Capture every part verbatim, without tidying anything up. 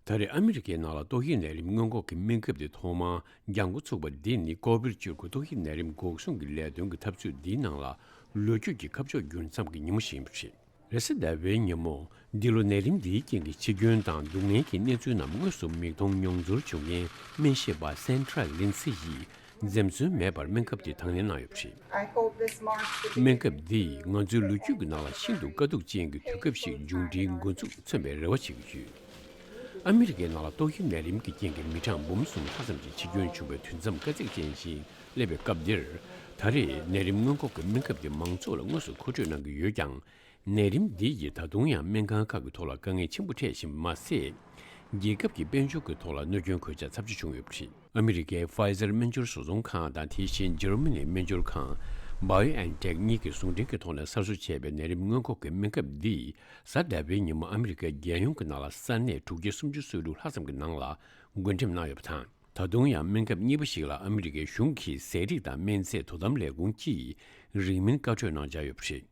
ད་རེས་ཨ་མི་རི་ཀའི་ནང་ལ་ཏོག་དབྱིབས་ནད་རིམས་སྔོན་འགོག་གི་སྨན་ཁབ་དེ་ཐོག་མར་འགྱངས་འགོ་ཚུགས་པ་འདི་ནི་ཀོ་བིཌ་བཅུ་དགུ་ཏོག་དབྱིབས་ནད་རིམས་འགོག་སྲུང་གི་ལས་དོན་གྱི་འཐབ་རྩོད་འདིའི་ནང་ལ་ལོ་རྒྱུས་ཀྱི་ཁ་ཕྱོགས་འགྱུར་མཚམས་ཀྱི་ཉིན་མོ་ཞིག་ཡིན་པ་རེད། རེས་གཟའ་ཟླ་བའི་ཉིན་མོ། འདི་ལོ་ནད་རིམས་འདིའི་རྐྱེན་གྱིས་འཆི་སྐྱོན་དང་སྡུག་བསྔལ་གྱི་གནས་ཚུལ་རྣམས་དངོས་སུ་མིག་མཐོང་མྱོང་ཚོར་བྱུང་མཁན་སྨན་ཞིབ་པ་སན་ཁྲ་ལིན་སི་ཡིས་འཛེམ་ཟོན་མེད་པར་སྨན་ཁབ་དེ་དང་ལེན་གནང་ཡོད་པ་རེད། I hope this marks the སྨན་ཁབ་འདིས་ང་ཚོའི་ལོ་རྒྱུས་ཀྱི་ནང་ལ་ཤིན་ཏུ་དཀའ་སྡུག་ཅན་གྱི་དུས་སྐབས་ཤིག་མཇུག་སྒྲིལ་འགོ་འཛུགས་མཚོན་པའི་རེ་བ་བྱེད་ཀྱི་ཡོད། ཨ་མི་རི་ཀའི་ནང་ལ་ཏོག་དབྱིབས་ནད་རིམས་ཀྱི་རྐྱེན་གྱིས་མི་གྲངས་འབུམ་གསུམ་ལྷག་ཙམ་གྱི་འཆི་སྐྱོན་བྱུང་བའི་དུས་མཚམས་དཀའ་ཚེགས་ཅན་ཞིག་སླེབས་པའི་སྐབས་འདིར། ད་རེས་ནད་རིམས་སྔོན་འགོག་གི་སྨན་ཁབ་དེ་མང་ཚོགས་ལ་དངོས་སུ་མཁོ་སྤྲོད་གནང་གི་ཡོད་ཀྱང་། ནད་རིམས་འདི་ཡིས་ད་དུང་ཡང་སྨན་ཁང་ཁག་གི་ཐོག་ལ་དཀའ་ངལ་ཆེན་པོ་འཕྲད་བཞིན་པ་མ་ཟད། རྒྱལ་ཁབ་ཀྱི་དཔལ་འབྱོར་གྱི་ཐོག་ལ་གནོད་སྐྱོན་གོད་ཆག་ཚབས་ཆེ་བྱུང་ཡོད་པ་རེད། ཨ་མི་རི་ཀའི་ཕ་ཡི་ཛར་སྨན་སྦྱོར་བཟོ་ཚོང་ཁང་དང་དེ་བཞིན་འཇར་མ་ནིའི་སྨན་སྦྱོར་ཁང་བྷ་ཡོ་ཨེན་ཊེག་གཉིས་ཀྱིས་ཟུང་འབྲེལ་གྱི་ཐོག་ནས་གསར་བཟོ་བྱས་པའི་ནད་རིམས་སྔོན་འགོག་གི་སྨན་ཁབ་འདིས་གཟའ་ཟླ་བའི་ཉིན་མོ་ཨ་མི་རི་ཀའི་རྒྱལ་ཡོངས་ཀྱི་ནང་ལ་ས་གནས་དྲུག་བརྒྱ་སུམ་ཅུ་སོ་དྲུག་ལྷག་ཙམ་གྱི་ནང་ལ་བགོ་འགྲེམས་གནང་ཡོད་པ་དང་། ད་དུང་ཡང་སྨན་ཁབ་གཉིས་པ་ཞིག་ལ་ཨ་མི་རི་ཀའི་གཞུང་གི་ཟས་རིགས་དང་སྨན་རྫས་དོ་དམ་ལས་ཁུངས་ཀྱིས་རིང་མིན་བཀའ་འཁྲོལ་གནང་འཆར་ཡོད་པ་རེད།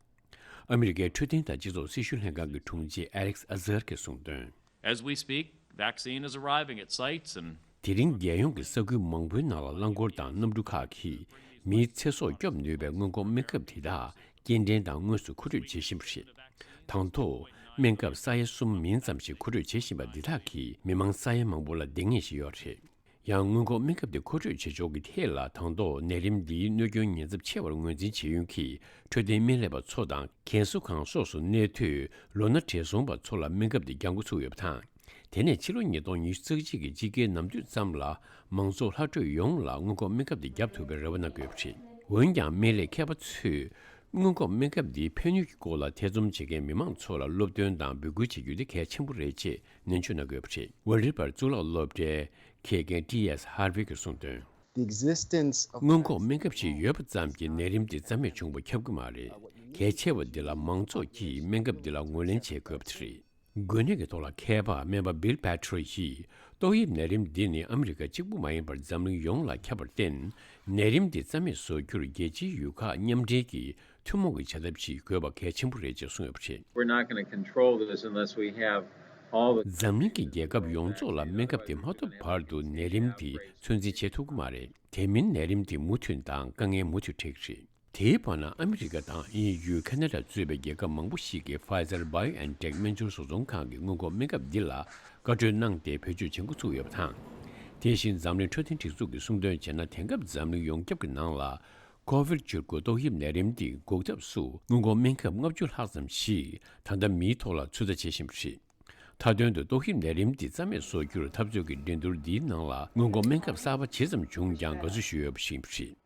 ཨ་མི་རི་ཀའི་འཕྲོད་བསྟེན་དང་སྤྱི་ཚོགས་སྲི་ཞུ་ལྷན་ཁང་གི་དྲུང་ཆེ་ཨ་ལེག་སི་ཨ་ཛར་གྱིས་གསུངས་དོན། As we speak, vaccine is arriving at sites and དེ་རིང་རྒྱལ་ཡོངས་ཀྱི་ས་ཁུལ་མང་པོའི་ནང་ལ་རླངས་འཁོར་དང་གནམ་གྲུ་ཁག་གིས་མིའི་ཚེ་སྲོག་སྐྱོབ་ནུས་པའི་སྔོན་འགོག་སྨན་ཁབ་དེ་དག་སྐྱེལ་འདྲེན་དང་དངོས་སུ་མཁོ་སྤྲོད་བྱེད་བཞིན་པ་རེད། དང་ཐོག་སྨན་ཁབ་ས་ཡ་གསུམ་མིན་ཙམ་ཞིག་མཁོ་སྤྲོད་བྱེད་བཞིན་པ་འདི་དག་གིས་མི་མང་ས་ཡ་མང་པོ་ལ་སྡུག་བསྔལ་ཞིག་ཡོད་རེད། ཡང་སྔོན་འགོག་སྨན་ཁབ་དེ་མཁོ་སྤྲོད་བྱེད་ཕྱོགས་ཀྱི་ཐད་ལ་དང་ཐོག་ནད་རིམས་འདིའི་གནོད་སྐྱོན་ཉེན་ཚབས་ཆེ་བར་ངོས་འཛིན་བྱེད་ཡུལ་གྱི་འཕྲོད་བསྟེན་སྨན་ལས་པ་ཚོ་དང་རྒན་གསོ་ཁང་སོགས་སུ་གནས་སྡོད་ལོ་ན་བགྲེས་སོང་བ་ཚོ་ལ་སྨན་ཁབ་དེ་རྒྱག་འགོ་ཚུགས་ཡོད་པ་དང་། དེ་ནས་ཕྱི་ལོ་ཉིས་སྟོང་ཉི་ཤུ་རྩ་གཅིག་གི་དཔྱིད་ཀའི་ནམ་དུས་ཙམ་ལ་མང་ཚོགས་ལྷག་འཕྲོས་ཡོངས་ལ་སྔོན་འགོག་སྨན་ཁབ་དེ་བརྒྱབ་ཐུབ་པའི་རེ་བ་གནང་གི་ཡོད་པ་རེད། འོན་ཀྱང་སྨན་ལས་མཁས་པ་ཚོས་སྔོན་འགོག་སྨན་ཁབ་འདིའི་ཕན་ནུས་ཀྱི་སྐོར་ལ་ཐེ་ཚོམ་བྱེད་མཁན་མི་མང་ཚོ་ལ་སློབ་སྟོན་དང་འབོད་སྐུལ་བྱེད་རྒྱུ་དེ་གལ་ཆེན་པོ་རེད་ཅེས་ནན་བརྗོད་གནང་གི་ཡོད་པ་རེད། ཝ་ལི་པར་གཙུག་ལག་སློབ་གྲྭའི་དགེ་རྒན་ཊི་ཨེས་ཧར་ཝི་གིས་གསུངས་དོན། The existence of སྔོན་འགོག་སྨན་ཁབ་ཞིག་ཡོད་པ་ཙམ་གྱིས་ནད་རིམས་དེ་རྩ་མེད་བྱུང་བ་ཁྱབ་ཀྱི་མ་རེད། གལ་ཆེ་བ་འདི་ལ་མང་ཚོགས་ཀྱིས་སྨན་ཁབ་འདི་ལ་ངོས་ལེན་བྱེད་དགོས་པ་དེ་རེད། འགོས་ནད་ཀྱི་ཐོག་ལ་མཁས་པ་སྨན་པ་བྷིལ་པེ་ཊྲོ་ཡིས་ཏོག་དབྱིབས་ནད་རིམས་འདི་ནི་ཨ་མི་རི་ཀ་གཅིག་པུ་མ་ཡིན་པར་འཛམ་གླིང་ཡོངས་ལ་ཁྱབ་པར་བརྟེན། ནད་རིམས་འདི་རྩ་མེད་བཟོ་རྒྱུར་རྒྱལ་སྤྱིའི་ཡུལ་ཁག་མཉམ་འབྲེལ་གྱིས་ཐུན་མོང་གི་བྱ་ཐབས་ཤིག་དགོས་པ་གལ་ཆེན་པོ་རེད་ཅེས་གསུངས་ཡོད་པ་རེད། We're not going to control this unless we have all the འཛམ་གླིང་གི་རྒྱལ་ཁབ་ཡོངས་རྫོགས་ལ་སྨན་ཁབ་དེ་མ་ཐོབ་བར་དུ་ནད་རིམས་དེ་ཚོད་འཛིན་བྱེད་ཐུབ་ཀྱི་མ་རེད། དེ་མིན་ནད་རིམས་དེ་མུ་མཐུད་དང་དཀའ་ངལ་མུ་མཐུད་འཕྲད་ཀྱི་རེད། དེའི་བར་ན་ཨ་མི་རི་ཀ་དང་ཨི་ཡུ་ཁ་ན་ཌ་གཙོས་པའི་རྒྱལ་ཁབ་མང་པོ་ཞིག་གིས་Pfizer BioNTech སྨན་སྦྱོར་བཟོ་ཚོང་ཁང་གི་སྔོན་འགོག་སྨན་ཁབ་འདི་ལ་བཀའ་འཁྲོལ་གནང་སྟེ་བེད་སྤྱོད་བྱེད་འགོ་ཚུགས་ཡོད་པ་དང་། དེ་བཞིན་འཛམ་གླིང་འཕྲོད་བསྟེན་སྒྲིག་འཛུགས་ཀྱིས་གསུངས་དོན་བྱས་ན། དེང་སྐབས་འཛམ་གླིང་ཡོངས་ཁྱབ་ཀྱི་ནང་ལ་ཀོ་བིཌ་བཅུ་དགུ་ཏོག་དབྱིབས་ནད་རིམས་འདི་འགོག་ཐབས་སུ་སྔོན་འགོག་སྨན་ཁབ་ལྔ་བཅུ་ལྷག་ཙམ་ཞིག་ད་ལྟ་མིའི་ཐོག་ལ་ཚོད་ལྟ་བྱེད་བཞིན་པ་རེད། མཐའ་དོན་དུ་ཏོག་དབྱིབས་ནད་རིམས་འདི་རྩ་མེད་བཟོ་རྒྱུར་འཐབ་རྩོད་ཀྱི་འགྲན་བསྡུར་འདིའི་ནང་ལ་སྔོན་འགོག་སྨན་ཁབ་གསར་པ་ཇི་ཙམ་བྱུང་ཀྱང་དགའ་བསུ་ཞུ་འོས་པ་ཞིག་ཡིན་པ་རེད།